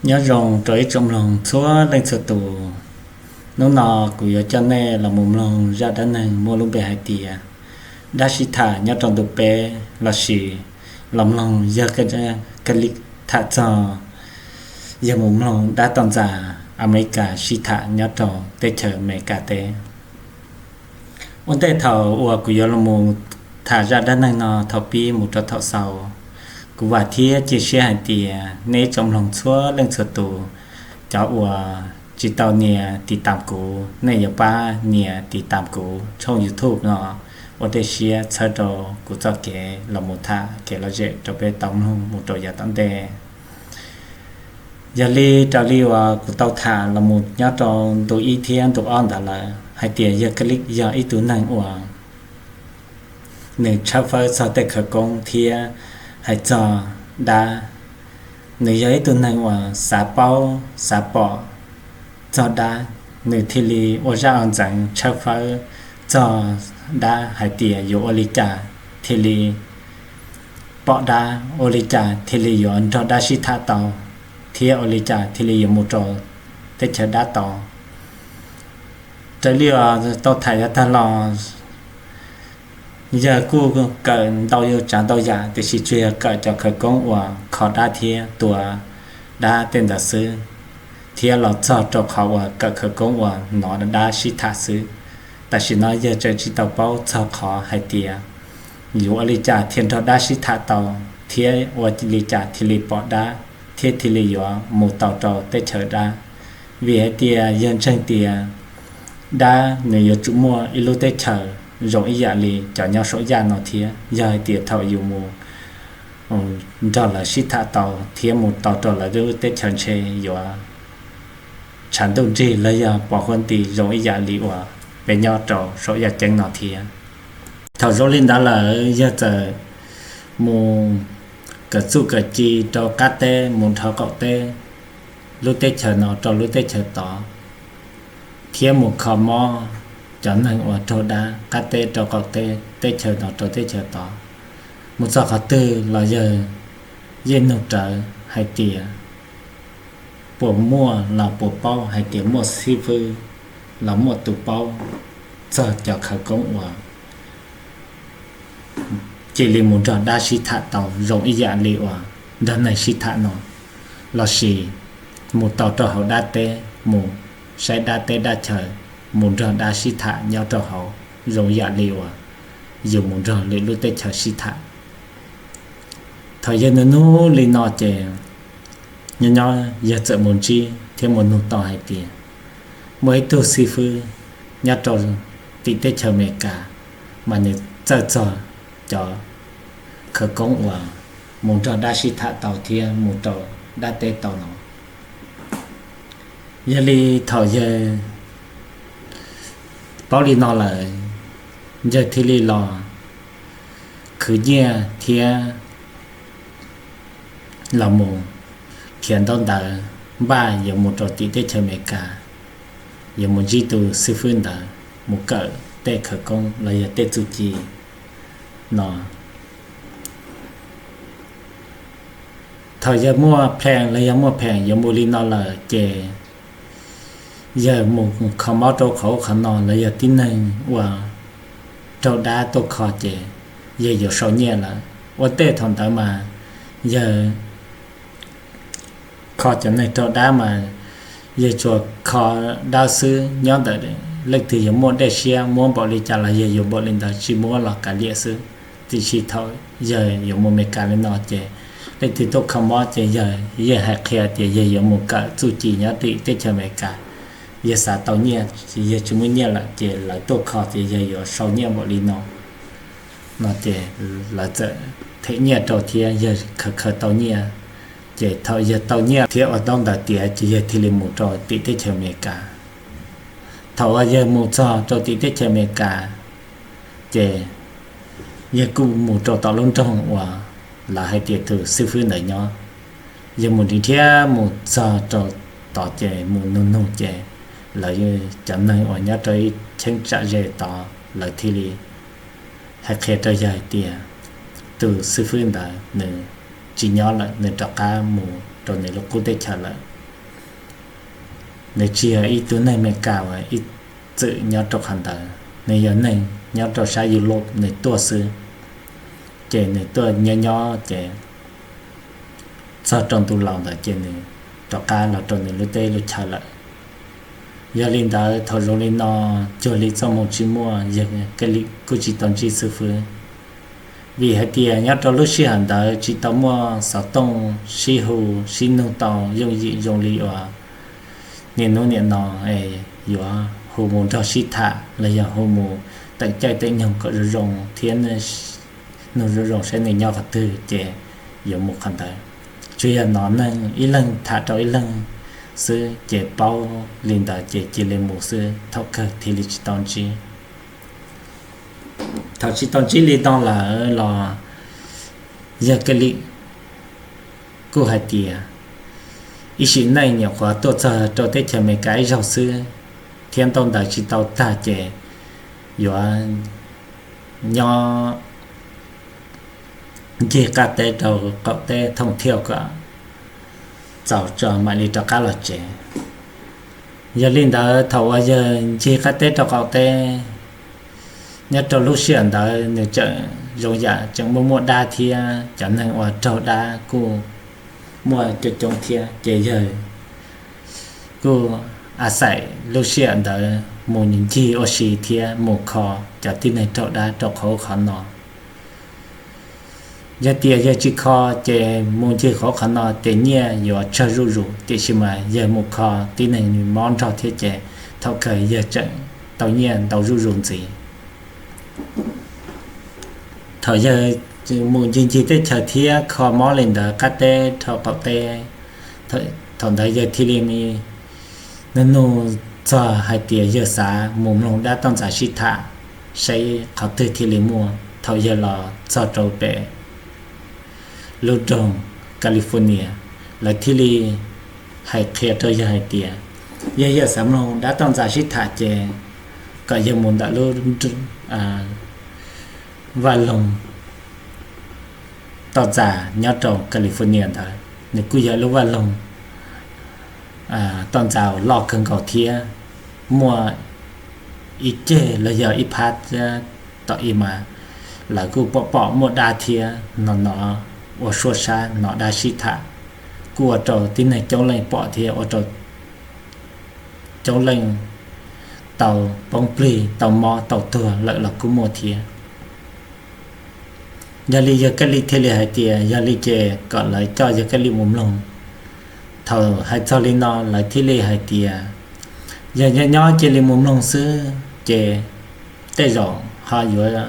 Nyob zoo rau ib tsoom mloog txhua leej txhua tus. Hnub no kuv yuav coj nej los mus mloog zaj dab neeg muaj lub npe hais tias dab sib tham nyob rau ntu peb lossis los mloog yog kawg li tham txog yog mus mloog dab toj ntxas Amelikas sib tham nyob rau teb chaws Amelikas teb. Ua ntej thaum uas kuv yuav los mus tham zaj dab neeg no thaum pib mus rau thaum xaus, kuv vam thiab cia siab hais tias nej ib tsoom mloog txhua leej txhua tus, cov uas tsis tau nias tiv tam kuv, nej yuav pab nias tiv tam kuv tshooj YouTube no ua tej siab txhawb rau kuv txoj kev los mus tham kev lom zem rau peb tau mloog mus rau yav tom ntej. Yog li raws li uas kuv tau tham los mus nyob rau ntu ib thiab ntu ob ntawd lawm hais tias yog kawg li yog ib tug neeg uas nws tshawb fawb txog tej khawv koob thiab hais txog dab. Nws yog ib tug neeg uas xav paub xav pom txog dab, nws thiaj li ua zaj ua ntxeev tshawb fawb txog dab hais tias yuav ua li cas thiaj li pom dab, ua li cas thiaj li yuav nrog dab sib tham tau, thiab ua li cas thiaj li yuav mus rau teb chaws dab tau. Raws li uas tau tham yav tag los, yawg kuj kawm ntau tsav ntau yam tiam sis tsuas yog kawm cov khawv koob uas kho dab thiab tua dab tej ntawd xwb, thiab los txog rau qhov uas kawm khawv koob uas hnov dab sib tham xwb. Tam sim no yawg tseem tsis tau paub txog qhov hais tias yuav ua li cas thiaj nrog dab sib tham tau, thiab ua li cas thiaj li pom dab thiab thiaj li yuav mus tau rau teb chaws dab. Vim hais tias yawg ntseeg tias dab nws yuav tsum muaj ib lub teb chaws zoo ib yam li cov nyob saum yaj no thiab. Yog hais tias thaum yus mus nrog lawv sib tham tau thiab mus tau rau lawv lub teb chaws ntshe yuav tshav ntuj nrig los yog pos huab nti zoo ib yam li uas peb nyob rau saum yaj ceeb no thiab. Thaum zoo li ntawd lawm yawg txawm mus kawm txuj kawm ci rau qab teb mus dhau qaum teb, lub teb chaws no rau lub teb chaws tod, thiab mus kho mob cov neeg uas raug dab qab teb rau qaum teb, teb chaws no rau teb chaws tod. Mus txog qhov twg los yawg yeej nug rawv hais tias puas muaj los puas paub hais tias muaj xib fwb los muaj tus paub txog cov khawv koob uas cia li mus nrog dab sib tham tau zoo ib yam li uas nrog neeg sib tham no, lossis mus tau rau hauv dab teb mus saib dab teb dab chaw, mus nrog dab sib tham nyob rau hauv zoo yam li uas yus mus nrog lwm lub teb chaws sib tham. Thaum yawg nug nug li no ces nyob nyob yawg txawm mus ntsib thiab mus nug tau hais tias muaj ib tug xib fwb nyob rau tim teb chaws Amelikas, mas nws txawj txog cov khawv koob uas mus nrog dab sib tham tau thiab mus rau dab teb tau no. Yog li thaum yawg paub li no lawm, yawg thiaj li los khwv nyiaj thiab los mus khiav ntaub ntawv npaj yuav mus rau tim teb chaws Amelikas, yuav mus ntsib tus xib fwb ntawd mus kawm tej khawv koob los yog tej txuj ci no. Thaum yawg muaj plan los yog muaj pheem yuav mus li no lawm ces yawg mus kho mob rau qhov ub qhov no los yog tib neeg uas raug dab tuaj kho ces yawg yuav sau nyiaj lawm. Ua ntej thaum ntawd mas yawg kho cov neeg raug dab mas yawg tsuas kho dab xwb, nyob ntawm leej twg yog muaj dej siab muab npaum li cas los yawg yuav npaum li ntawd, tsis muab los kav liam xwb. Tiam sis thaum yawg yuav mus Amelikas li no ces leej twg tuaj kho mob ces yawg yeej hais qhia tias yawg yuav mus kawm txuj ci nyob tim teb chaws Amelikas, yawg xav tau nyiaj, yawg tsis muaj nyiaj lawm ces lawv tuaj kho ces yawg yuav sau nyiaj npaum li no. No ces lawv txawm them nyiaj rau thiab yawg khaws khaws tau nyiaj. Ces thaum yawg tau nyiaj thiab ua ntaub ntawv tiav ces yawg thiaj li mus rau tim teb chaws Amelikas. Thaum uas yawg mus txog rau tim teb chaws Amelikas ces yawg kuj mus rau tom lub nroog uas lawv hais tias tus xib fwb ntawd nyob. Yawg mus nrhiav mus txog rau tod ces mus nug nug ces lawv cov neeg uas nyob rau ib cheeb tsam ze tod lawv thiaj li hais qhia rau yawg hais tias tus xib fwb ntawd nws tsis nyob lawm, nws rov qab mus rau nws lub qub teb chaws lawm. Nws tsis yog ib tug neeg Amelikas uas ib txwm nyob rau qhov ntawd, nws yog neeg nyob rau sab Europe nws tuaj xwb. Ces nws tuaj nyob nyob ces txog rau ntu laus ntawd ces nws rov qab los rau nws lub teb lub chaw lawm. Yog li ntawd thaum zoo li no cuag li txoj hmoo tsis muaj, yawg Kej Lim kuj tsis tau ntsib xib fwb. Vim hais tias nyob rau lub sij hawm ntawd tsis tau muaj xov tooj sib hu sib nug tau yooj yim zoo li uas niaj hnub niaj no es yuav hu mus nrog sib tham los yog hu mus teem caij teem nyoog kom zoo zoo thiab nug zoo zoo saib nws nyob qhov twg ces yuav mus qhov ntawd. Tsuas yog hnov neeg ib leeg tham rau ib leeg xwb ces paub li ntawd ces cia li mus xwb, thaum kawg thiaj li tsis tau ntsib. Thaum tsis tau ntsib li no lawm los yawg Kej Lim kuj hais tias ib sim neej nyuam qhuav tuaj txog rau teb chaws Amelikas ib zaug xwb thiab ntaub ntawv tsis tau tag ces yuav nyob ncig qab teb rau qaum teb thooj thiaj kom txaus tso mam li rov qab los tsev. Yog li ntawd thaum uas yawg ncig qab teb rau qaum teb, nyob rau lub sij hawm ntawd nws tseem zoo yam tseem muaj muaj dab thiab cov neeg uas raug dab kuj muaj coob coob thiab ces yawg kuj a xais lub sij hawm ntawd mus ncig ua si thiab mus kho cov tib neeg raug dab rau qhov ub qhov no. Yog tias yawg tsis kho ces mus ncig qhov ub qhov no ces nyiaj yuav tsawg zuj zus, tiam sis mas yawg mus kho tib neeg mob nrog thiab ces thaum kawg yawg tseem tau nyiaj ntau zuj zus ntxiv. Thaum yawg mus ncig ncig teb chaws thiab kho mob li ntawd qab teb rau qaum teb, thaum ntawd yawg thiaj li nug nug txog hais tias yawg xav mus mloog dab toj ntxas sib tham saib qhov twg thiaj li muaj. Thaum yawg los txog rau pem lub nroog California, lawv thiaj li hais qhia rau yawg hais tias yog yawg xav mloog dab toj ntxas sib tham ces kom yawg mus ntawm lub vaj loog toj ntxas nyob rau California ntawd. Nws kuj yog lub vaj loog toj ntxas uas loj kawg nkaus thiab muaj ib ceg los yog ib phab tom ib mas lawv kuj pom pom muaj dab thiab no no ua suab sab no dab sib tham, kuj ua rau tib neeg coob leej pom thiab ua rau coob leej tau poob plig tau mob tau tuag lawm los kuj muaj thiab. Yog li yawg Kej Lim thiaj li hais tias yog li ces kom lawv coj yawg Kej Lim mus mloog. Thaum hais txog li no lawv thiaj li hais tias yog nyob nyob cia li mus mloog xwb ces tej zaum ho yuav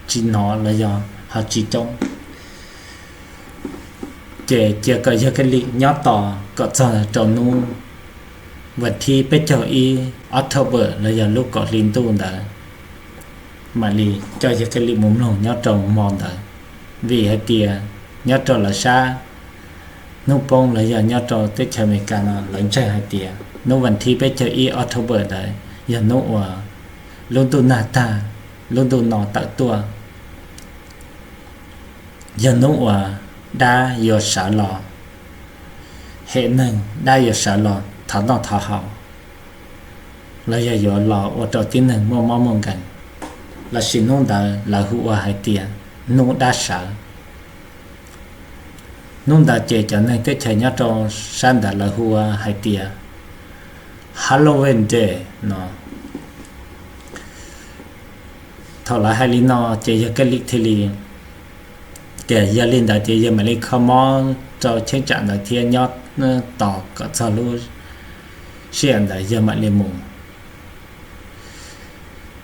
tsis hnov los yog ho tsis coob. Ces cia kom yawg Kej Lim nyob tos kom txog rau hnub vas thib peb caug ib October los yog lub kaum hli ntuj ntawd mam li coj yawg Kej Lim mus mloog nyob rau hmo ntawd. Vim hais tias nyob rau lawv sab hnub poob los yog nyob rau teb chaws Amelikas no lawv ntseeg hais tias hnub vas thib peb caug ib October ntawd yog hnub uas lub ntuj nag tag, lub ntuj no tawm tuaj, yog hnub uas dab yuav sawv los hem neeg, dab yuav sawv los thov noj thov haus, los yog yuav los ua rau tib neeg muaj mob muaj nkeeg, lossis hnub ntawd lawv hu ua hais tias hnub dab sawv. Hnub ntawd ces cov neeg teb chaws nyob rau sab ntawd lawv hu ua hais tias Halloween Day no. Thaum lawv hais li no ces yawg Kej Lim thiaj li tias yog li ntawd ces yawg mam li kho mob rau cheeb tsam ntawd thiab nyob tos kom txog lub sij hawm ntawd yawg mam li mus.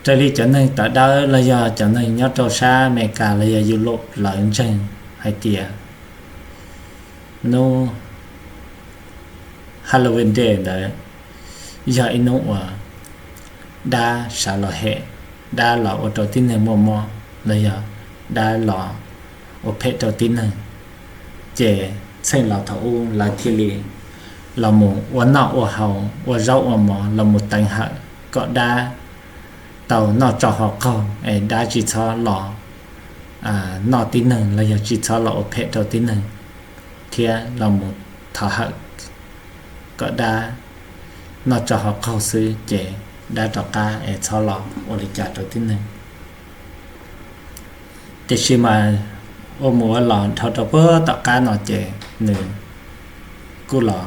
Raws li cov neeg tawv dawb los yog cov neeg nyob rau sab Amelikas los yog Europe lawv ntseeg hais tias hnub Halloween Day ntawd yog ib hnub uas dab sawv los hem, dab los ua rau tib neeg muaj mob los yog dab los ua phem rau tib neeg. Ces txheej laus thaum ub lawv thiaj li los mus ua noj ua haus, ua zaub ua mov, los mus teev hawm kom dab tau noj tsau haus qaug es dab tsis txhob los noj tib neeg los yog tsis txhob los ua phem rau tib neeg, thiab los mus thov hawm kom dab noj tsau haus qaug xwb ces dab rov qab es txhob los ua li cas rau tib neeg. Tiam sis mas ua mus ua los dhau rau puag tom qab no ces nws kuj los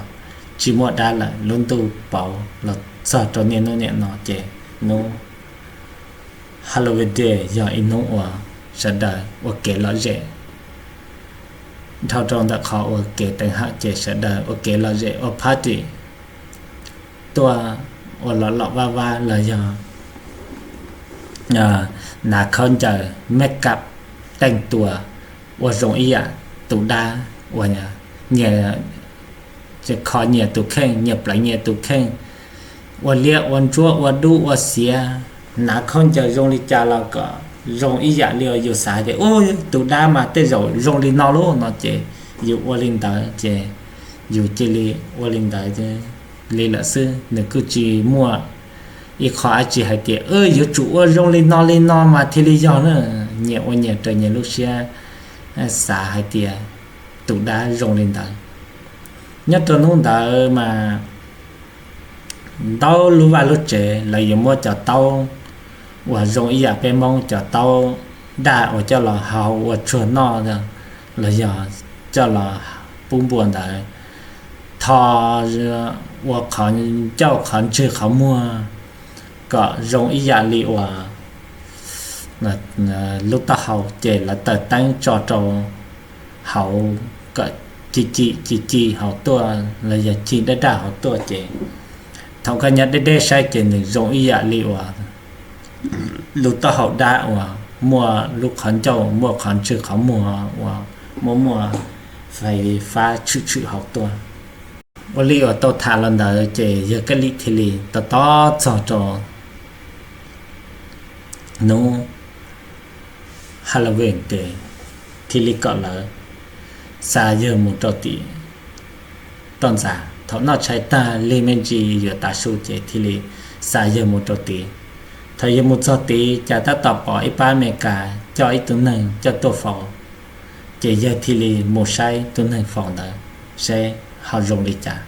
tsis muaj dab lawm. Lub ntuj pauv los txog rau niaj hnub niam no ces hnub Halloween Day yog ib hnub uas sawv daws ua kev lom zem. Dhau rau ntawm qhov ua kev teev hawm ces sawv daws ua kev lom zem ua party, tuaj ua lom lom vaj vaj los yog hnav khaub ncaws make up teej tua ua zoo ib yam tus dab uas nyias kho nyias tus kheej, nyias pleev nyias tus kheej, ua liab ua ntsuab ua dub ua xiav, hnav khaub ncaws zoo li cas los kom zoo ib yam li uas yus xav tias ub, tus dab mas tej zaum zoo li no lauj no ces yus ua li ntawd ces yus cia li ua li ntawd li lawm xwb. Nws kuj tsis muaj ib qho dab tsi hais tias yuav tsum ua zoo li no li no mas thiaj li yog na. Nyias ua nyias raws nyias lub siab xav hais tias tus dab zoo li ntawd. Nyob rau hnub ntawd mas ntau lub vaj lub tsev lawv yuav muab cov taub uas zoo ib yam peb Hmoob cov taub daj uas coj los hau ua tsuag noj los yog coj los pub npua ntawd tho ua qhov ncauj qhov ntswg qhov muag kom zoo ib yam li uas lub taub hau ces lawv taws teeb tso rau hauv kom ci ci ci ci hauv tuaj los yog ci daj daj hauv tuaj ces thaum koj nyob deb deb saib ces nws zoo ib yam li uas lub taub hau dab uas muaj lub qhov ncauj muaj qhov ntswg qhov muag uas muaj muaj fais fab tshwm tshwm hauv tuaj. Ua li uas tau tham los ntawd ces yawg Kab Lim thiaj li to tob txog rau hnub Halloween ces thiaj li kom lawv xa yawg mus rau tim toj ntxas. Thaum noj tshais tag lig me ntsis yuav tav su ces thiaj li xa yawg mus rau tid. Thaum yawg mus txog tid cas tab tom pom ib pab Amelikas coj ib tug neeg coj tuaj faus, ces yawg thiaj li mus saib tus neeg faus ntawd seb ho zoo li cas.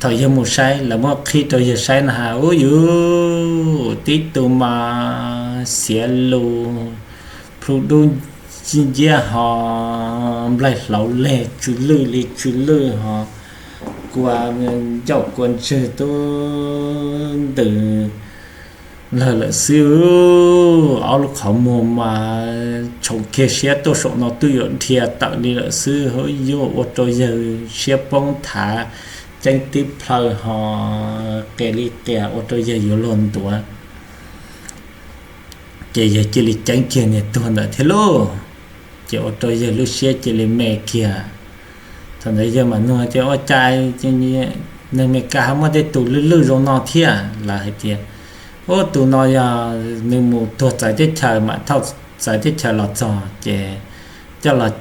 Thaum yawg mus saib lawv muab qhib rau yawg saib no ha ub yuv, tib tug mas xiav lus plhu dub nciab ho nplaig hlauv leg tsw lwj li tsw lwj ho kua ncauj kua ntswg tub ntws lawg lawm xwb. Ob lub qhov muag mas tshoom kiag siab tuaj saum no twb yuav dhia tawm li lawm xwb. Hauv yuav ua rau yawg siab poob thav, ceeb tib plhaw ho qias li qias ua rau yawg yuav luag ntuav. Ces yawg cia li ceeb kiag niag tuag ntawd thiab lauj. Ces ua rau yawg lub siab cia li me kiag. Thaum ntawd yawg mam nug tias ua cas neeg Amelikas ho muaj tej tus lwj lwj zoo no thiab. Lawv hais tias ub, tus no yog nws mus tuag txawv teb chaws mam thauj txawv teb chaws los txog ces coj los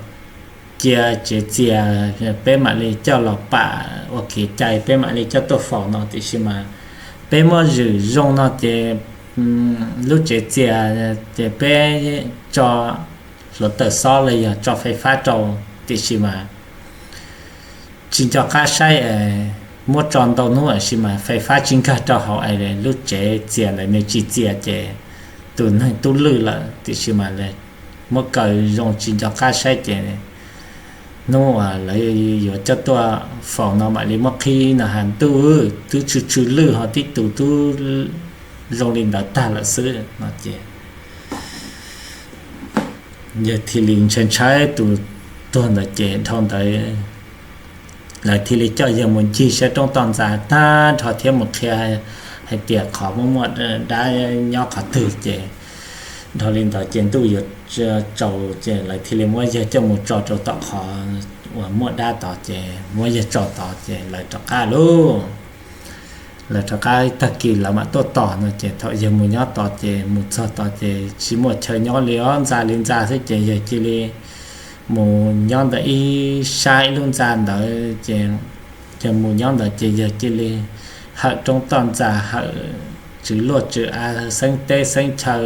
cia tsev txias, peb mam li coj los pam ua kev cai peb mam li coj tuaj faus no. Tiam sis mas peb muab zwm zoo no ces lub tsev txias ces peb tso hluav taws xob los yog tso fais fab rau, tiam sis mas tsis nco qab saib es muab tso ntau hnub tab sis mas fais fab tsis nkag rau hauv es lub tsev txias ntawd nws tsis txias ces tus neeg tub lwj lawm. Tiam sis mas muab kaw zoo tsis nco qab saib ces hnub uas lawv yuav coj tuaj faus no mam li muab qhib no ha, ntuj twb tsw tsw lwj ho tib tus tub zoo li ntawd tag lawm xwb no ces yawg thiaj li ntshai ntshai tus tuag ntawd ces dhau ntawd lawv thiaj li coj yawg mus ncig saib roob toj ntxas tag nrho thiab mus qhia hais tias qhov muaj muaj dab nyob qhov twg ces dhau li ntawd ces ntuj yuav tsaus ces lawv thiaj li muab yawg coj mus tso rau tom qhov uas muaj dab tod ces muab yawg tso tod ces lawv rov qab lauj. Lawv rov qab tag kis lawv mam tuaj tos no ces thaum yawg mus nyob tod ces mus txog tod ces tsis muaj chaw nyob li os, ntxa li ntxa xwb ces yawg cia li mus nyob ntawm ib sab ib lub ntxa ntawd ces yawg mus nyob ntawd ces yawg cia li hawm roob toj ntxas hawm tswv luaj tswv av xeeb teb xeeb chaw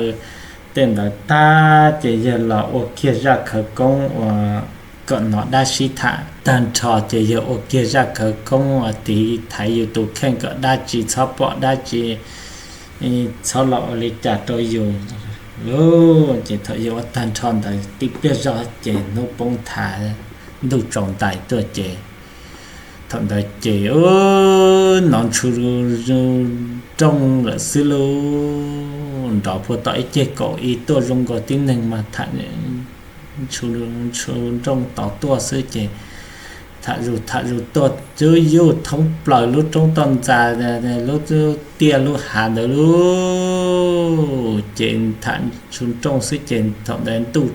tej ntawd tag ces yawg los ua kiag zaj khawv koob uas kom hnov dab sib tham tag nrho ces yawg ua kiag zaj khawv koob tiv thaiv yus tus kheej kom dab tsi txhob pom dab tsi, txhob los ua li cas rau yus lauj. Ces thaum yawg ua tag nrho ntawd tib pliag zog ces hnub poob thav, ntuj tsaus ntais tuaj ces thaum ntawd ces hnov ntshu nrooj lawm xwb lauj. Nrov puag tom ib ceg kaum ib tuaj zoo nkaus tib neeg mas tham ntshu nrooj tos tuaj xwb ces tham zus tham zus tuaj twb yuj thoob plaws lub roob toj ntxas, lub tiaj lub hav ntawd lauj. Ces tham ntshu nrooj xwb ces thaum ntawd ntuj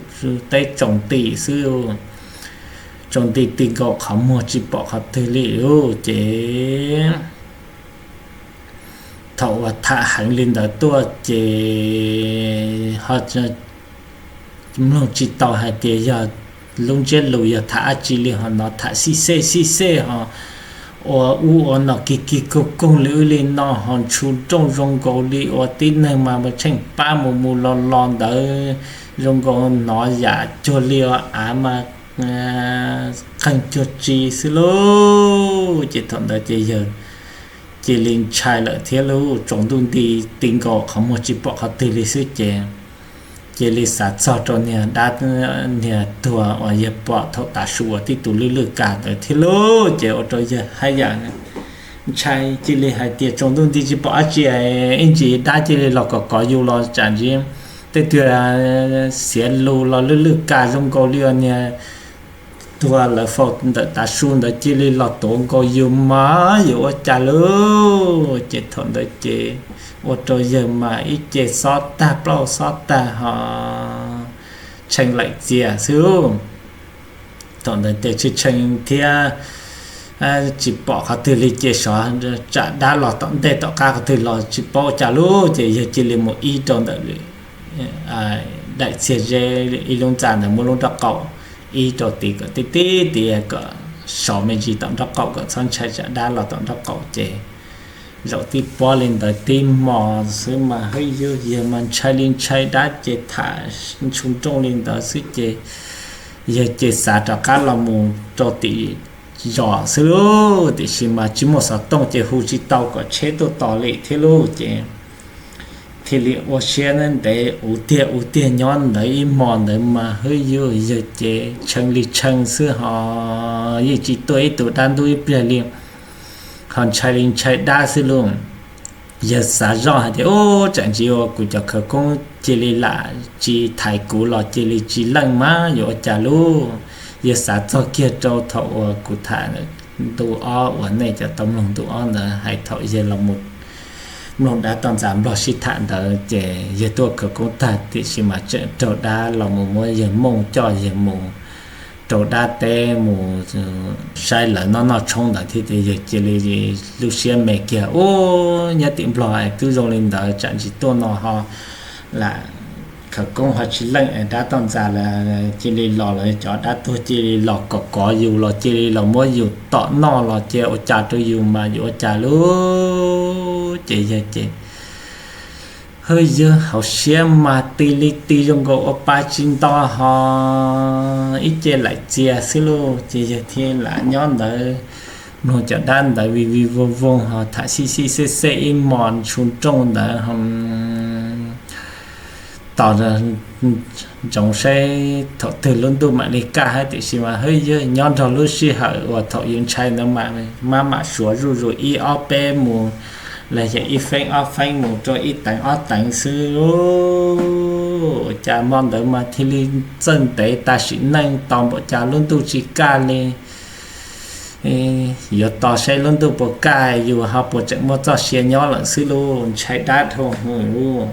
teb tsaus nti xwb, tsaus nti ti nkaus qhov muag tsis pom qhov twg li lauj. Ces thaum uas tham heev li ntawd tuaj ces ho mloog tsis tau hais tias yog lub ntsiab lus yog tham dab tsi li ho hnov tham xib xej xib xej ho ua ub ua no kig kig koog koog li ub li no ho ntshu nrooj zoo nkaus li ua tib neeg mas tsheej pab mus mus los los ntawd, zoo nkaus hnov yam cuag li ua av mas qeeg cuag tsi xwb lauj. Ces thaum ntawd ces yawg cia li ntshai lawm thiab lauj, tsaus ntuj nti ti nkaus qhov muag tsis pom qhov twg li xwb ces cia li xav txog rau niag dab niag tuag uas yawg pom thaum tav su uas tib tus lwj lwj kag ntawd thiab lauj. Ces ua rau yawg haj yam ntshai cia li hais tias tsaus ntuj nti tsis pom dab tsi, ib ntsis dab cia li los kom kov yus los tsam ntsis tej tug xiav lus los lwj lwj kag zoo nkaus li niag tuag lawv faus ntawm tav su ntawd cia li los tuav nkaus yus mas yuav ua cas lauj. Ces thaum ntawd ces ua rau yawg mas ib ce xob tag plaub xob tag ho tshee laim txias xwb. Thaum ntawd ces tshee tshee thiab tsis pom qhov twg li ces sov tsam dab los tom ntej tom qab qhov twg los tsis paub ua cas lauj. Ces yawg cia li mus ib rau ntawm daim txiag zeb ib lub ntxa ntawd muab lub nraub qaum ib rau tid kom tib tib tid kom sov me ntsis tom nraub qaum kom txhob ntshai tsam dab los tom nraub qaum. Ces zaum tib pob li ntawd tib hmos xwb mas hwj yug yawg mas ntshai li ntshai dab ces tham ntshu nrooj li ntawd xwb ces yawg ces xav rov qab los mus rau tim zos xwb lauj. Tiam sis mas tsis muaj xov tooj ces hu tsis tau kom tsheb tuaj tos li thiab lauj. Ces thiaj li ua siab ntev ua tiag ua tiag nyob ntawd ib hmos ntawd mas hwj yug yawg ces tshee li tshee xwb ho yeej tsis tuaj ib tug dab ntub ib pliag li ho ntshai li ntshai dab xwb lauj. Yawg xav zoj hais tias ub tsam ntsis uas kuv cov khawv koob cia li lam tsis thaiv kuv los cia li tsis leej mas yuav ua cas lauj. Yawg xav txog kiag rau thaum uas kuv tham ntu ob uas nej cov tau mloog ntu ob ntawd hais thaum yawg los mloog dab toj ntxas nplog sib tham ntawd ces yawg tuaj khawv koob tag tiam sis mas tseem raug dab los mus muab yawg mooj coj yawg mus rau dab teb mus saib lawv noj noj tshoob ntawd thiab ces yawg cia li lub siab me kiag ub nyob tim nplog es twb zoo li ntawd tsam ntsis tuaj no ho lam khawv koob ho tsis leej es dab toj ntxas cia li los lawm cov dab tuag cia li los kom kov yus los cia li los muab yus tom noj los cia ua cas rau yus mas yuav ua cas lauj. Ces yawg ces hwj yawg hauv siab mas ti li ti zoo nkaus ua pa tsis nto ho ib ce laim txias xwb lauj. Ces yawg thiaj lam nyob ntawd mloog cov dab ntawd vij vij voog voog ho tham xib xib xej xej ib hmos ntshu nrooj ntawd ho tos ntsoov saib thaum twg lub ntuj mam li kaj hab tiam sis mas hwj yawg nyob nrog lub sij hawm uas thaum yus ntshai ntawd mas maj mam suav zuj zus ib ob peb mus los yog ib feeb ob feeb mus rau ib teev ob teev xwb. Cas hmo ntawd mas thiaj li txawj ntev tas sim neej tos npaum cas lub ntuj tsis kaj li. Yuav tos saib lub ntuj puas kaj yus ho puas tseem muaj txoj sia nyob lawm xwb lauj, ntshai dab dhau hwv lauj.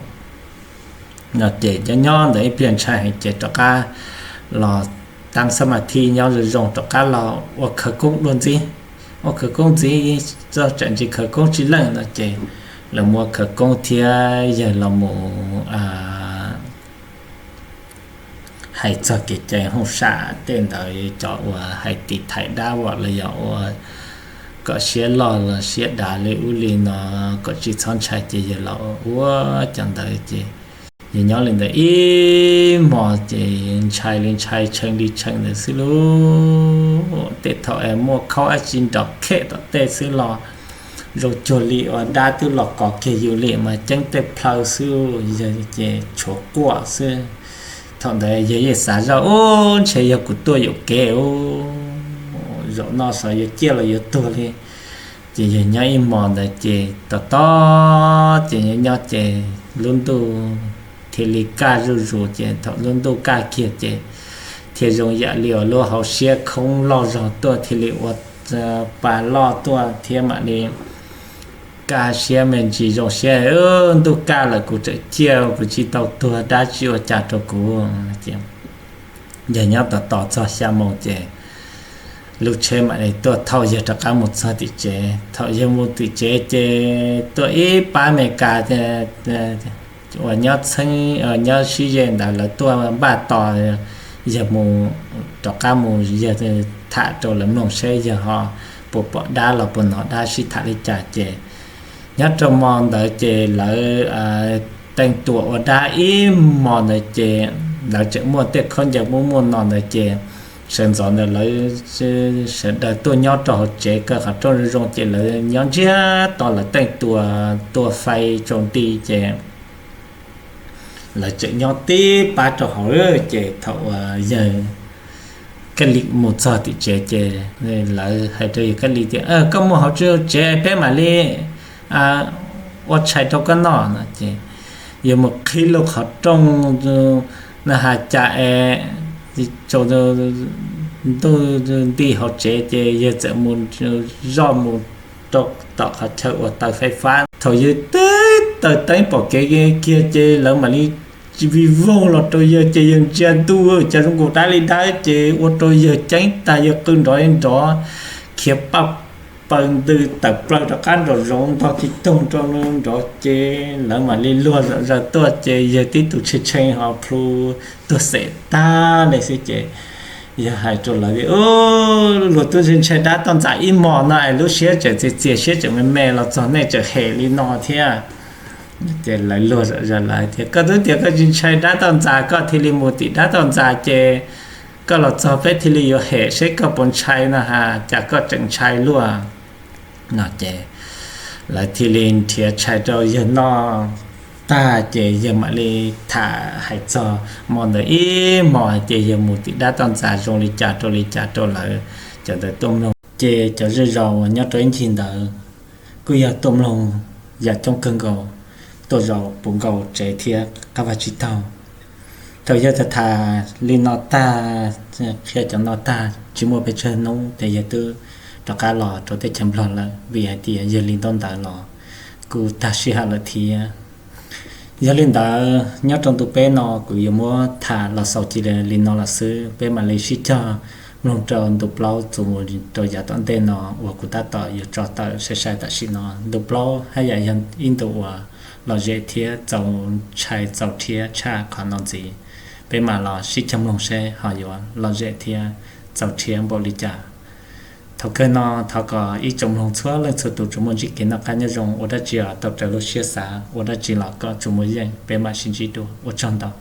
No ces nyob nyob ntawd ib pliag ntshai heev ces rov qab los taab xab mas thi nyob zoo zoo rov qab los ua khawv koob dua ntxiv. Ua khawv koob ntxiv txog tsam ntsis khawv koob tsis leej no ces lawv muab khawv koob thiab yawg los mus hais txog kev cai hooj sam tej ntawd cov uas hais tiv thaiv dab vom los yog ua kom siab loj los siab dav li ub li no kom tsis txhob ntshai ces yawg los ua cov ntawd ces Yawg nyob li ntawd ib hmos ces ntshai li ntshai, tshee li tshee ntawd xwb lauj. Tej thaum es muaj khaub ab tsi nrov khem tom tej xwb los zoo cuag li ua dab twb los kov kiag yus li mas ceeb tej plhaw xwb, yawg ces tshuav quaj xwb. Thaum ntawd yawg yeej xav zoj, ub, ntshe yog kuv tuaj yuam kev ub, zaum no xyov yuav ciaj los yuav tuag li. Ces yawg nyob ib hmos ntawd ces tos tos ces nyob nyob ces lub ntuj thiaj li kaj zuj zus, ces thaum lub ntuj kaj kiag ces thiaj zoo yam li uas lub hauv siab khoob loj zog tuaj thiaj li ua pa loj tuaj thiab mam li kaj siab me ntsis zoo siab, ntuj kaj lawm kuv tseem ciaj kuv tsis tau tuag dab tsi ua cas rau kuv. Ces yawg nyob tos tos txog xya moos ces lub tsheb mam li tuaj thauj yawg rov qab mus txog tim tsev. Thaum yawg mus tim tsev ces tuaj ib pab Amelikas uas nyob txheeb nyob sib ze ntawd lawv tuaj npaj tos yawg mus, rov qab mus yawg tham rau lawv mloog seb yawg ho puas pom dab los puas hnov dab sib tham li cas ces nyob rau hmo ntawd ces lawv teej tuas ua dab ib hmos ntawd ces lawv tseem muaj tej khaub ncaws muaj muaj no ntawd ces sawv ntxov ntawd lawv sawv daws tuaj nyob rau hauv tsev kaw qhov rooj zoo zoo ces lawv nyob ntsiag to lawv teej tuas tua fais tsaus nti ces lawv tseem nyob tib pab rau hauv. Ces thaum uas yawg Kab Lis mus txog tim tsev ces lawv hais rau yawg Kab Lis tias, koj mus hauv tsev peb mam li ua tshais rau koj noj no ces yawg mus qhib lub qhov rooj na has cas es tsaus ntuj nti hauv tsev ces yawg txawm mus zoj mus rau tom qhov chaw uas taws fais fab. Thaum yawg tib taws teeb pom kev kiag ces lawv mam li vij voog los rau yawg ces yawg ntsia ntuj cas zoo nkaus dab li dab ces ua rau yawg ceeb tag yawg qw nrov nrov khiav paj paws ntws tawm plaws rov qab nraum zoov ntog kiag toog rau nrov ces lawv mam li luag zom zaws tuaj ces yawg tib tug tshee tshee ho plhu tuag xem tag li xwb ces yawg hais rau lawv tias, luag twb ntshai dab toj ntxas ib hmos no es lub siab tseem txias txias siab tseem me me los txog nej tseem hem li no thiab. Ces lawv luag zom zaws lawv tias, koj twb tias koj tsis ntshai dab toj ntxas koj thiaj li mus tim dab toj ntxas ces koj los txog peb thiaj li yuav hem seb koj puas ntshai no has cas koj tseem ntshai luaj no ces lawv thiaj li nrhiav tshais rau yawg noj tag ces yawg mam li tham hais txog hmo ntawd ib hmos hais tias yawg mus tim dab toj ntxas zoo li cas rau li cas rau lawv cov ntawd tuaj mloog ces cov zej zos uas nyob rau ib ncig ntawd kuj yog tuaj mloog yam coob kawg nkaus, tuaj zaum puv nkaus tsev thiab qab vaj tsib taug. Thaum yawg tham tham li no tag, qhia cov no tag tsis muaj pes tsawg hnub ces yawg twb rov qab los rau teb chaws Nplog lawm vim hais tias yawg li ntaub ntawv los kuj tag sij hawm lawm thiab. Yog li ntawd nyob rau ntu peb no kuv yuav muab tham los xaus cia li no lawm xwb, peb mam li sib cog mloog rau ntu plaub txuas mus rau yav tom ntej no uas kuv tab tom yuav tso tawm sai sai tam sim no. Ntu plaub haj yam yog ib ntu uas lom zem thiab txaus ntshai txaus rhiab tshaj qhov no ntxiv. Peb mam los sib cog mloog seb ho yuav lom zem thiab txaus rhiab npaum li cas. Thaum kawg no thov kom ib tsoom mloog txhua leej txhua tus tsuas muaj ntsib kev noj qab nyob zoo, ua dab tsi los tau raws lub siab xav, ua dab tsi los kom tsuas muaj yeej. Peb mam sib ntsib dua, ua tsaug ntau.